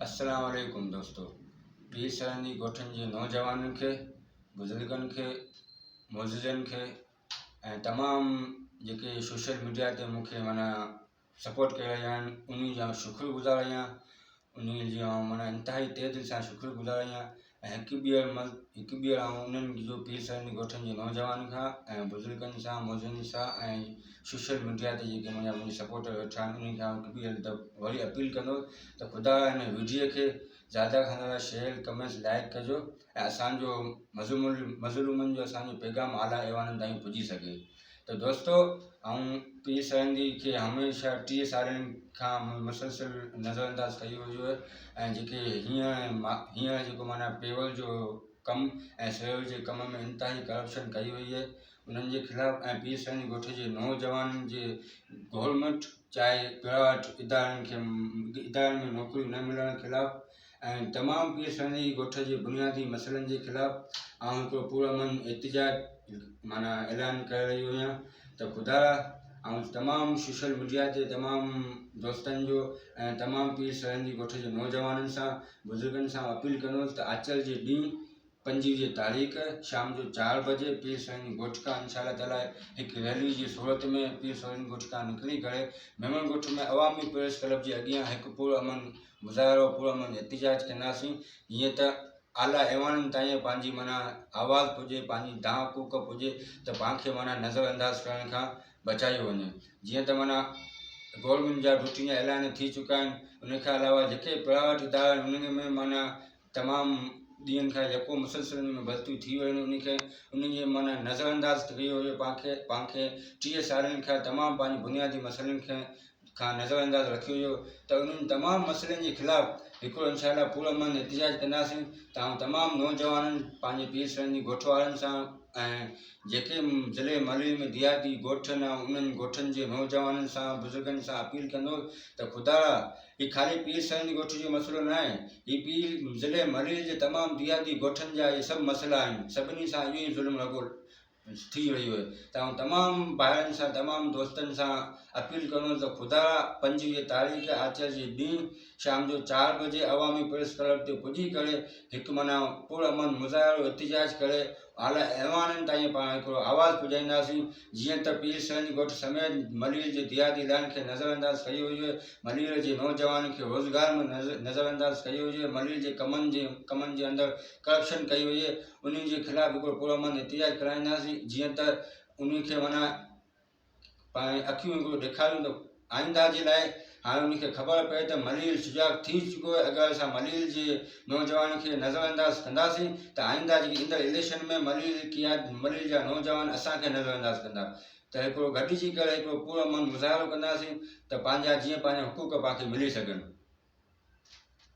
السلام عليڪم دوستو پير سرهندي ڳوٺن جي نوجوانن کي بزرگن کي معززن کي ۽ تمام جيڪي سوشل ميڊيا تي مون کي معنيٰ سپورٽ ڪري رهيا آهن انهن جا شڪر گذار آهيان انهن جي آئون معنيٰ انتهائي تهه دل سان شڪر گذار آهيان ۽ هڪ ٻيهر هڪ ٻيهر آئون انهن جو پير سائين ڳوٺن جي نوجوانن کان ۽ بزرگن سان مزن سان ۽ سوشل ميڊيا تي جيڪي منهنجا منهنجي سپورٽر ويٺا آهن انهن کان آئون هڪ ٻيهر وري اپيل ڪندو ته خدا هن وڊيو کي زياده کان زياده شيئر ڪمينٽس لائڪ ڪجو ۽ اسانجو مظلوم مظلومن جو اسانجو پيغام اعليٰ ايوانن تائين پڄي سگهي. ته دوستو آئون پير سرهندي کي هميشه 30 سالن کان مسلسل نظر انداز ڪيو ويو آهي ۽ جيڪي هينئر هينئر جيڪو معنيٰ پيول جو ڪم ۽ سيول جي ڪم ۾ انتهائي ڪرپشن ڪئي وئي آهي انهن جي خلاف ۽ پير سرهندي ڳوٺ جي نوجوانن جي گورنمينٽ چاهي پرائيويٽ ادارن کي ادارن ۾ نوڪريون نه ملڻ خلاف ۽ تمام پير سائين جي ڳوٺ جي بنيادي مسئلن جي خلاف آئون هڪڙو پرامن احتجاج معنيٰ اعلان ڪري رهيو آهيان ته خدارا آئون تمام سوشل ميڊيا تي تمام دوستن جو ۽ تمام پير سائين جي ڳوٺ جي نوجوانن سان بزرگن سان اپيل ڪندس ته آچر جي ڏينهن 25 جي تاريخ شام جو 4 بجي پير سائين جي ڳوٺ کان انشاء الله تعالي هڪ ريلي جي صورت ۾ پير سائين ڳوٺ کان نڪري ڪري ميمڻ ڳوٺ ۾ عوامي پريس ڪلب جي اڳيان هڪ پر امن مظاهرو پر امن احتجاج ڪنداسين جيئن ته اعليٰ ايوانن تائين پنهنجي معنيٰ آواز پڄي پنهنجي دانهن ڪوڪ پڄي ته پاڻ کي معنيٰ نظر انداز ڪرڻ کان بچايو وڃي جيئن ته معنيٰ گورنمينٽ جا ڊيوٽين جا اعلان ٿي چڪا آهن ان کان علاوه جيڪي پرائيويٽ ادارا آهن انهن ۾ معنيٰ تمام ڏينهن کان يڪو مسلسل ان ۾ ڀرتيون ٿي ويون آهن ان کي ان جي معنيٰ نظر انداز ڪيو ويو پاڻ کي پاڻ کي 30 سالن کان تمام پنهنجي بنيادي مسئلن کي کان نظر انداز رکيو ويو ته انهن تمام مسئلن جي خلاف هڪڙو انشاء الله پور امن احتجاج ڪنداسين ته آئون تمام نوجوانن پنهنجي پير سرن جي ڳوٺ وارن سان ۽ جيڪي ضلعي ملير ۾ ديهاتي ڳوٺ آهن انهن ڳوٺن جي نوجوانن سان بزرگن سان اپيل ڪندو ته خدارا هي خالي پير سائين جي ڳوٺ جو مسئلو ناهي، هي پير ضلعي ملير جي تمام ديهاتي ڳوٺن جا اهي سڀ مسئلا آهن، سڀني سان اهو ئي ظلم رڳو ٿي رهيو آهي ته آئون تمام ڀائرن سان تمام دوستن سان اپيل ڪندس ته خدارا 25 تاريخ آچر جي ڏينهن شام جو 4 بجي عوامي پريس ڪلب تي پڄي ڪري هڪ معنيٰ پر امن مظاهرو احتجاج ڪري اعليٰ ايوانن تائين پاڻ هڪڙو آواز پڄائينداسين، جيئن ته پير سائين جي ڳوٺ سميت ملير جي ديهاتي علائقن کي نظرانداز ڪيو ويو آهي، ملير جي نوجوانن کي روزگار ۾ نظرانداز ڪيو ويو آهي، ملير جي ڪمن جي ڪمن جي اندر ڪرپشن ڪئي وئي آهي، انهن جي خلاف هڪڙو پرامن احتجاج ڪرائينداسين، جيئن ته انهن کي معنيٰ پنهنجي اکيون هڪڙو ڏيکاريون ته آئنده جي لاء هاڻي انهن کي خبر پئي ته ملير سجاڳ ٿي چڪو آهي اگر اسان ملير جي نوجوانن کي نظر انداز ڪنداسين ته آئنده جيڪي ايندڙ اليڪشن ۾ ملير ڪيا ملير جا نوجوان اسان کي نظر انداز ڪندا ته هڪڙو گڏجي ڪري هڪڙو پورامن مظاهرو ڪنداسين ته پنهنجا جيئن پنهنجا حقوق پاڻ کي ملي سگهن.